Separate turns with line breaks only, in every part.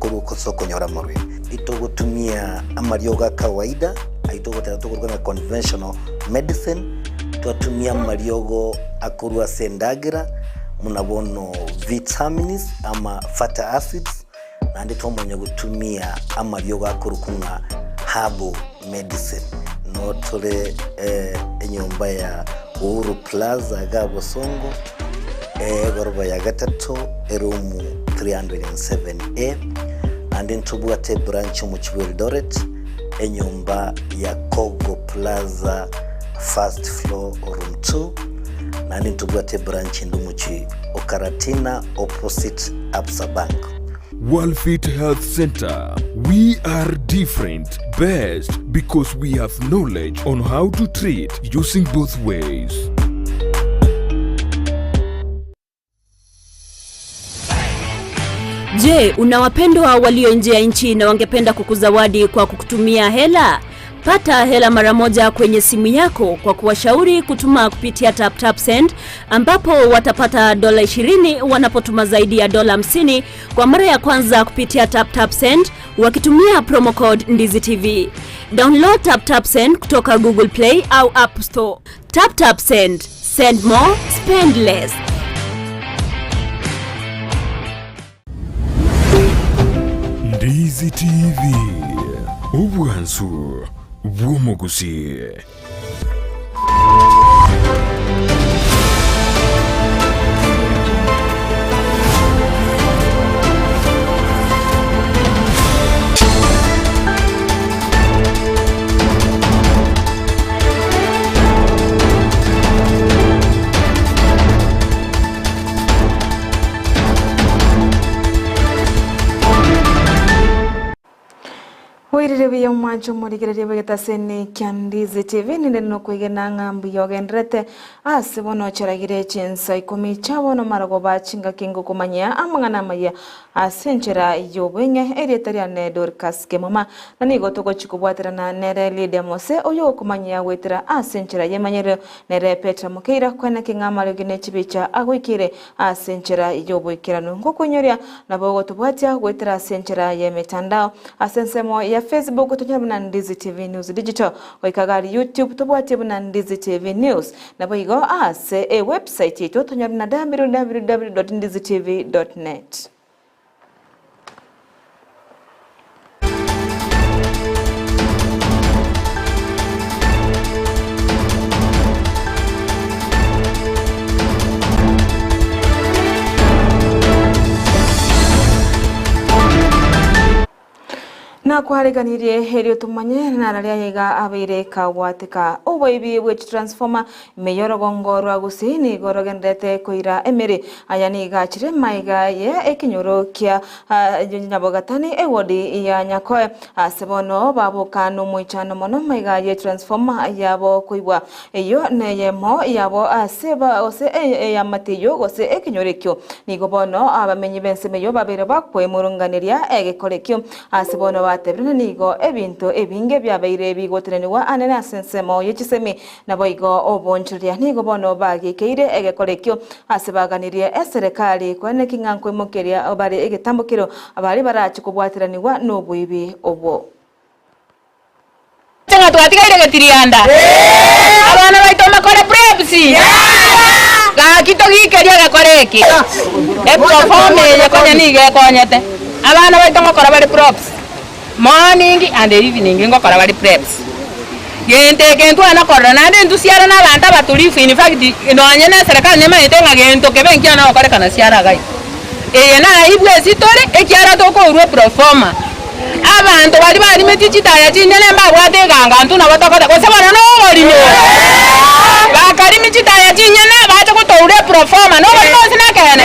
korwa ase okonyora amarwaire. Itogotumia amariogo a kawaida ayio togoteba tokoruga ng'a conventional medicine, twatumia amariogo akorwa ase endagera buna bono vitamins ama fatty acids, naende twamanya gotumia amariogo akorokwa ng'a herbal medicine. Noo tore enyomba ya Uhuru Plaza iga Bosongo, egoroba ya gatato, eroom 307A, naende ntobwate ebranch omochie bwa Eldoret, enyomba ya Kogo Plaza first floor room 2, naende ntobwate ebranch ende omochie o Karatina opposite Absa Bank.
Worldfit Health Center, We are different, best because we have knowledge on how to treat using both ways.
Je, una wapendwa walio nje ya nchi na wangependa kukuzawadi kwa kukutumia hela? Pata hela mara moja kwenye simu yako kwa kuwashauri kutuma kupitia TapTapSend ambapo watapata dola 20 wanapotuma zaidi ya dola 50 kwa mara ya kwanza kupitia TapTapSend wakitumia promo code Ndizi TV. Download TapTapSend kutoka Google Play au App Store. TapTapSend, send more, spend less.
Ndizi TV, obwansu bw'omogusii.
Oirire buya omwancho omorigereria bw'egetaseni kia Ndizi TV ninde nokwegena ng'a mbuya ogenderete ase bono ocheragire chinsa ikomi chia bono marogoba chingaki ngokomanyia amang'ana amaya Ase enchera y'obweng'e, erieta riane Dorcas Kemuma, na nigo togochia kobwaterana nere Lydia Mose, oyogokomanyia goetera ase enchera y'emanyerero, nere Petra Mokeira, kweneki ng'a amariogi ne chibicha agoikeire ase enchera y'oboikeranu. Ngokoinyoria, nabo ogotobwatia goetera ase enchera y'emetandao, ase ensemo ya Facebook tonyore buna Ndizi TV News Digital, goika gari YouTube tobwatie buna Ndizi TV News, Naboigo ase ewebsite yaito tonyore buna www.ndizitv.net. Nakwareganirie erio tomanye nara riaye iga abeire kagwateka. Oboibi bwe chitransformer ime y'orogongo rwa Gusii nigo rogendererete koira emeri. Aya nigo achire maiga ye ekenyoro kia Nyabogatani ewodi ya Nyakoe. Ase bono baboka nomoichano mono maiga ye transformer yabo koibwa. Eyio neyemo yabo ase gose eamate eyio gose ekenyoro ekio. Nigo bono abamenyi b'ensemo eyio babeire bakwemurunganeria egekora ekio. Ase bono batebire ng'a nigo ebinto ebinge biabeire bigotenenigwa anene ase ensemo ye chisemi, naboigo obonchoreria. Nigo bono bagekeire egekora ekio ase baganirie eserekari koeneki ng'a nkoimokeria bare egetambokero baria barache kobwateranigwa noboibi obwo.
Inche ng'a twatigaire getirianda, abana baito mbakore preps, gaki togikerie egekora eke, eproforma eye konya nigo ekonyete, abana baito ngokora bare props, morning and evening ngokora bare preps. Gento eke ntwana korora naende intwe siara na abanto abatulifu in fact nonye na eserekari nemanyete ng'a gento kebe nkiana gokorekana siara iga iga. Eye naibwe ase tore, ekiagera tokourwa eproforma. Abanto baria barimetie chitaya chinyene mbabwate eganga intwe nabo tokoteba, gose bono noborimo. Bakarimi chitaya chinyene bache gotoura eproforma, noborimo gose nekeene?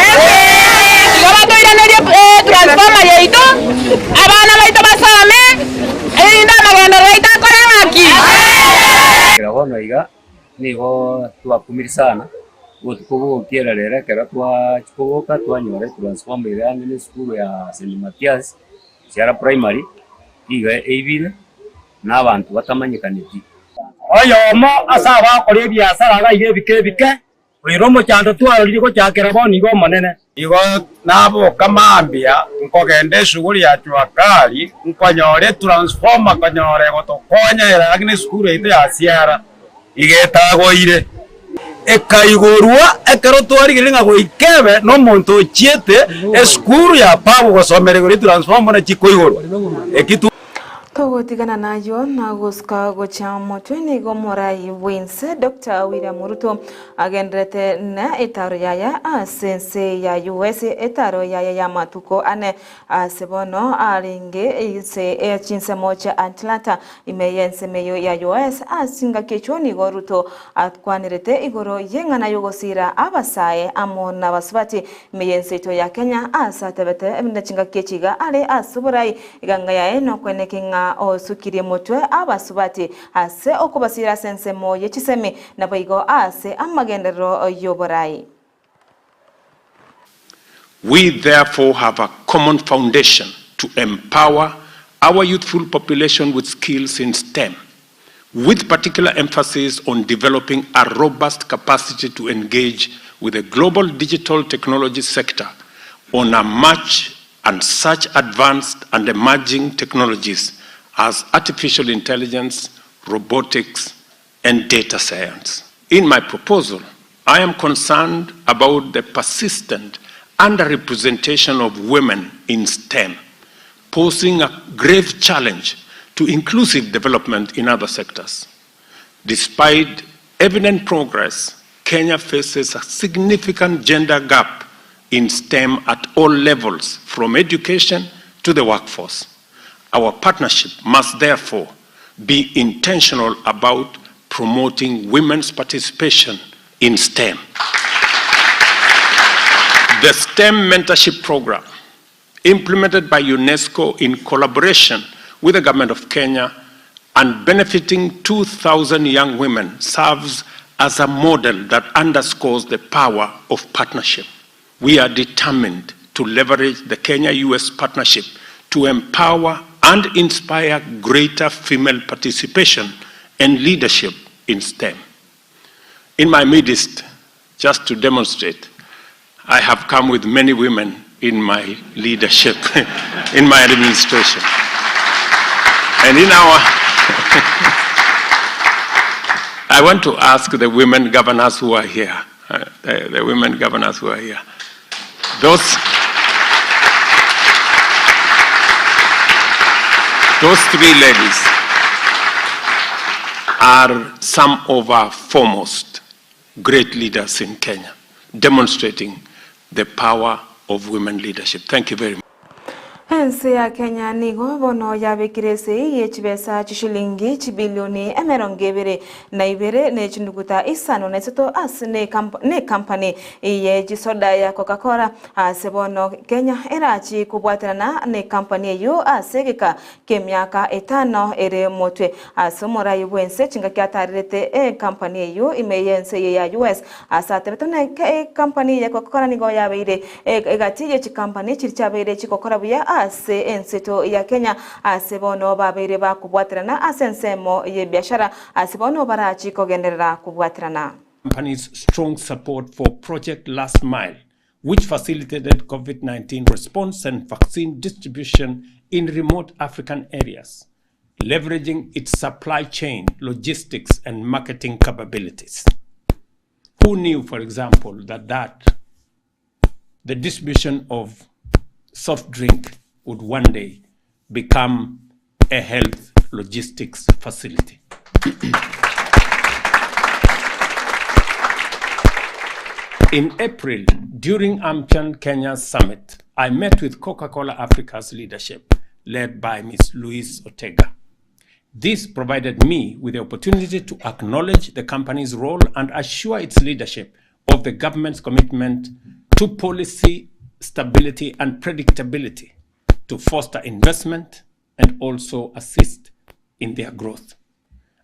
Igo batoiranerie etransformer yaito, abana baito basome, erinde amagenderero aito akore ng'aki?
Ekero bono iga nigo twakumire sana, obotuko bogokiera rero ekero twachia koboka twanyora etransformer ere ang'e na esukuru ya St. Mathias, Siara Primary, nigo eibire na abanto batamanyekaneti.
Oyomo ase abakora ebiasara iga iga ebike ebike. Oira omochando twarorire gochakera bono iga Omonene.
Igo naboka mambia, nkogenda esuguri ya jua kali, nkonyora etransformer konyora egotokonya ere ang'e nesukuru yaito ya Siara iga etagoire. Ekaigorwa ekero twarigereria ng'a goika ebe nomonto ochiete esukuru ya Pabu gosomera igoro etransformer buna chikoigorwa. Eki.
Togotigana nayio na gosuka gochia motwe nigo omorai bw'ense Doctor William Ruto agendererete na etaro yaye ase ense ya US etaro yaye y'amatuko ane ase bono arenge inse ya chinsemo chia Atlanta ime y'ensemo eyio ya US. Ase chingaki echio nigo Ruto akwanerete igoro y'eng'ana y'ogosiira abasae amo nabasubati ime y'ense yaito ya Kenya ase atebete buna chingaki echi iga are ase oborai Eganga yaye nokweneke ng'a osukirie motwe abasubati ase okobasiira ase ensemo ye chisemi, naboigo ase amagenderero y'oborai.
We therefore have a common foundation to empower our youthful population with skills in STEM, with particular emphasis on developing a robust capacity to engage with the global digital technology sector on a much and such advanced and emerging technologies as artificial intelligence, robotics, and data science. In my proposal, I am concerned about the persistent underrepresentation of women in STEM, posing a grave challenge to inclusive development in other sectors. Despite evident progress, Kenya faces a significant gender gap in STEM at all levels, from education to the workforce. Our partnership must therefore be intentional about promoting women's participation in STEM. The STEM Mentorship Program, implemented by UNESCO in collaboration with the government of Kenya and benefiting 2,000 young women, serves as a model that underscores the power of partnership. We are determined to leverage the Kenya-US partnership to empower and inspire greater female participation and leadership in STEM. In my midst, just to demonstrate, I have come with many women in my leadership, in my administration. And in our... I want to ask the women governors who are here, the women governors who are here, those three ladies are some of our foremost great leaders in Kenya, demonstrating the power of women leadership. Thank you very much.
Ense ya Kenya nigo bono yabekire esegi ye chibesa chishilingi chibilioni emerongo ebere na ibere ne chinduguta isano na isato ase ne company ye chisoda ya Coca-Cola ase bono Kenya erachi kobwaterana ne company eyio ase egeka ki'emiaka etano ere motwe ase omorai bw'ense chingaki atarerete ecompany eyio ime y'ense eye ya US ase atebete buna ecompany ya Coca-Cola nigo yabeire egati ye chicompany chiria chiabeire chigokora buya ase enseto ya Kenya ase bono babeire bakobwaterana ase ensemo y'ebiashara ase bono barachi kogenderera kobwaterana.
Company's strong support for Project Last Mile, which facilitated COVID-19 response and vaccine distribution in remote African areas, leveraging its supply chain, logistics, and marketing capabilities. Who knew, for example, that the distribution of soft drink would one day become a health logistics facility? In April, during AmCham Kenya's summit, I met with Coca-Cola Africa's leadership, led by Ms. Luis Ortega. This provided me with the opportunity to acknowledge the company's role and assure its leadership of the government's commitment to policy stability and predictability to foster investment and also assist in their growth.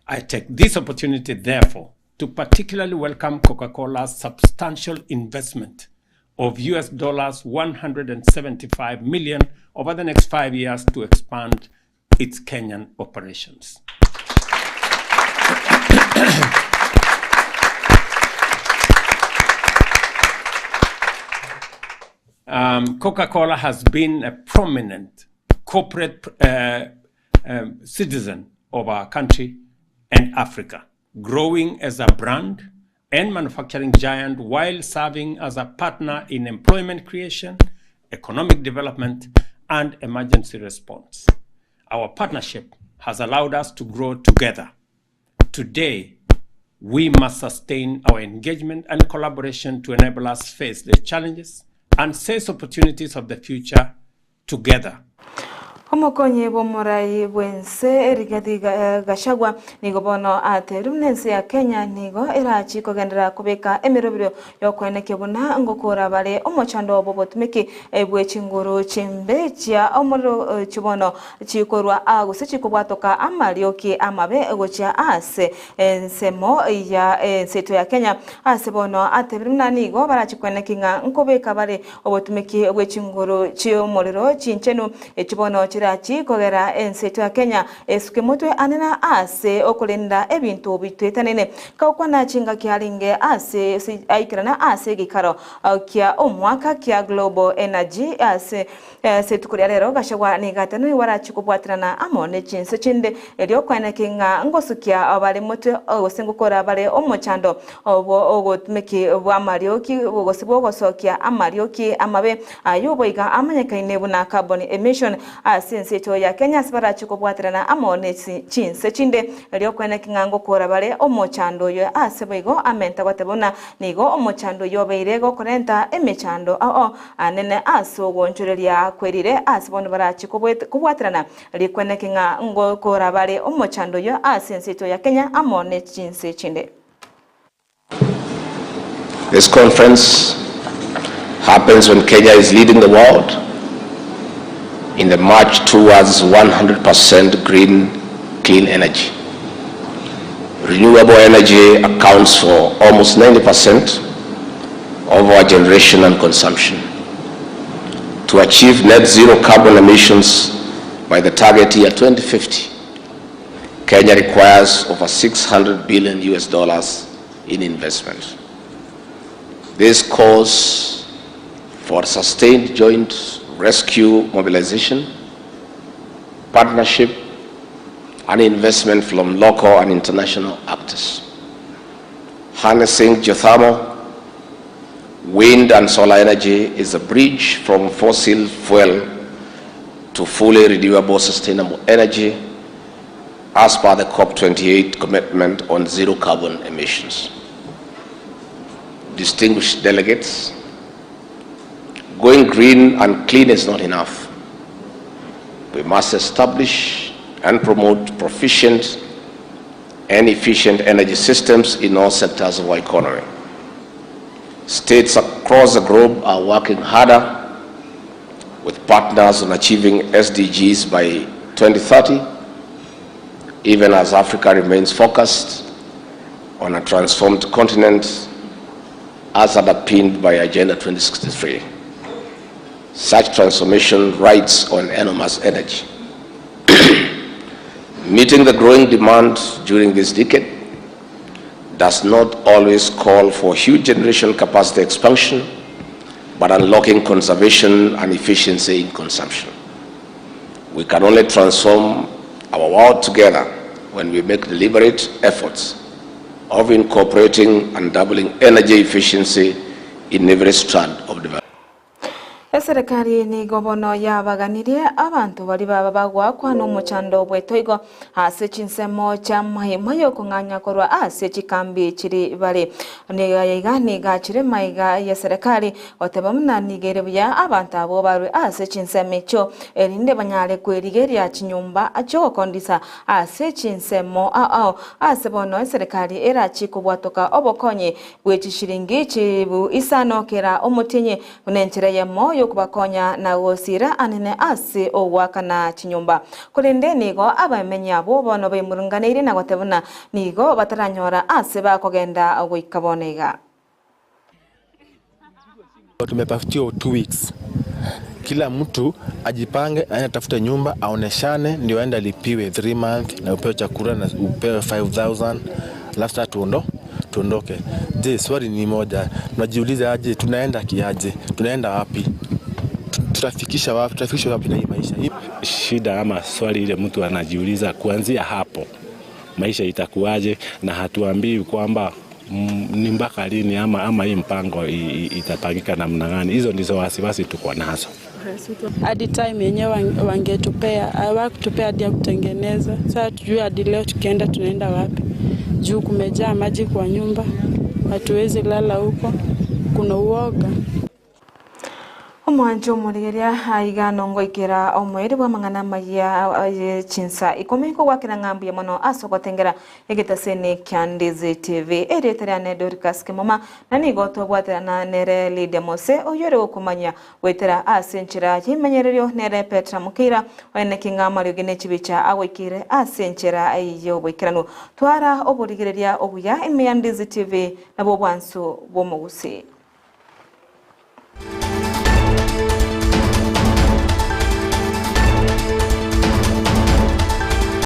I take this opportunity, therefore, to particularly welcome Coca-Cola's substantial investment of US dollars $175 million over the next 5 years to expand its Kenyan operations. Um, Coca Cola has been a prominent corporate uh, um, citizen of our country and Africa, growing as a brand and manufacturing giant while serving as a partner in employment creation, economic development, and emergency response. Our partnership has allowed us to grow together. Today, we must sustain our engagement and collaboration to enable us face the challenges and seize opportunities of the future together.
Omokonyi bw'omorai bw'ense Rigathi Gachagua nigo bono atebirie buna ense ya Kenya nigo erachi kogenderera kobeka emeroberio y'okoenekia buna ngokora bare omochando bw'obotumeki bwe chinguru chimbe chia omorero chibono chikorwa gose chikobwatoka amarioki amabe gochia ase ensemo ya ense yaito ya Kenya. Ase bono atebire buna nigo barache koeneki ng'a nkobeka bare obotumeki bwe chinguru chi'omorero chinchenu echi bono chirachi kogera ense yaito ya Kenya esuke motwe ane na ase okorenda ebinto bitwetanene. Kagokwana chingaki arenge ase aikerana ase egeikaro kia omwaka kia Global Energy ase Ase rituko ria rero Gachagua nigo atenenire nigo arachie kobwaterana amo ne chinse chinde erio koeneki ng'a ngosukia bare motwe gose ngokora bare omochando obwo ogotumeki bw'amarioki gose bw'ogosokia amarioki amabe ayio boiga amanyekaine buna carbon emission ase ense yaito ya Kenya ase barachie kobwaterana amo ne chinse chinde erio koeneki ng'a ngokora bare omochando oyo ase boigo amenta goteba buna nigo omochando oyio obeire gokorenta emechando ao Anene ase ogoonchoreria kwerire ase bono barache kobwaterana rikweneke ng'a ngokora bare omochando oyio ase ense yaito ya Kenya amo ne chinse chinde.
This conference happens when Kenya is leading the world in the march towards 100% green clean energy. Renewable energy accounts for almost 90% of our generation and consumption. To achieve net zero carbon emissions by the target year 2050, Kenya requires over 600 billion US dollars in investment. This calls for sustained joint rescue mobilization, partnership, and investment from local and international actors. Harnessing geothermal, wind and solar energy is a bridge from fossil fuel to fully renewable sustainable energy as per the COP28 commitment on zero carbon emissions. Distinguished delegates, going green and clean is not enough. We must establish and promote proficient and efficient energy systems in all sectors of our economy. States across the globe are working harder with partners on achieving SDGs by 2030, even as Africa remains focused on a transformed continent as underpinned by Agenda 2063. Such transformation rides on enormous energy. Meeting the growing demand during this decade does not always call for huge generation capacity expansion, but unlocking conservation and efficiency in consumption. We can only transform our world together when we make deliberate efforts of incorporating and doubling energy efficiency in every strand of development.
Eserekari nigo bono yabaganirie abanto baria baba bagoakwa nomochando bw'etoigo ase chinsemo chi'amaimo y'okong'anya korwa ase chikambi chiri bare. Nigo ayaiga nigo achire maiga y'eserekari goteba buna nigo ere buya abanto abwo barwe ase chinsemo echio erinde banyare kwerigeria chinyomba chi'ogokondisa ase chinsemo ao ase bono eserekari erachi kobwatoka obokonyi bwe chishiringi chilibu isano kera omotienyi Buna enchera eyemo y'okobakonya na gosiira anene ase ogoakana chinyomba. Korende nigo abamenyi abwo bono baimurunganeirie na goteba buna nigo bataranyora ase bakogenda goika bono iga.
Tumepatiwa 2 weeks, kila mtu ajipange aende atafute nyumba aoneshane, ndio aende alipiwe 3 month na upewe chakula na upewe 5000 alafu sasa tuondoke. Je, swali ni moja, tunajiuliza aje, tunaenda kiaje? Tunaenda wapi? Tutafikisha wapi? Tutafikisha wapi na hii maisha? Hii
Shida ama swali ile mtu anajiuliza kuanzia hapo maisha itakuwaje, na hatuambii kwamba ni mpaka lini ama, ama hii mpango itapangika namna gani. Hizo ndizo wasiwasi tuko nazo.
Hadi time yenyewe wangetupea, hawakutupea hadi ya kutengeneza. Sasa tujue hadi leo tukienda tunaenda wapi? Juu kumejaa maji kwa nyumba, hatuwezi lala huko, kuna uoga.
Omwancho omorigeria aiga nongoikera omoerio bw'amang'ana amaya aye chinsa ikomi kogwakera ng'a mbuya mono ase ogotengera egetaseni kia Ndizi TV. Erieta riane Dorcas Kimoma na nigo twabwaterana nere Lydia Mose oyio ore gokomanya goetera ase enchera y'emenyererio nere Petra Mukeira oeneki ng'a amariogi ne chibicha agoikeire ase enchera y'oboikeranu. Twara oborigereria obuya ime ya Ndizi TV nabwo obwansu bw'omogusii.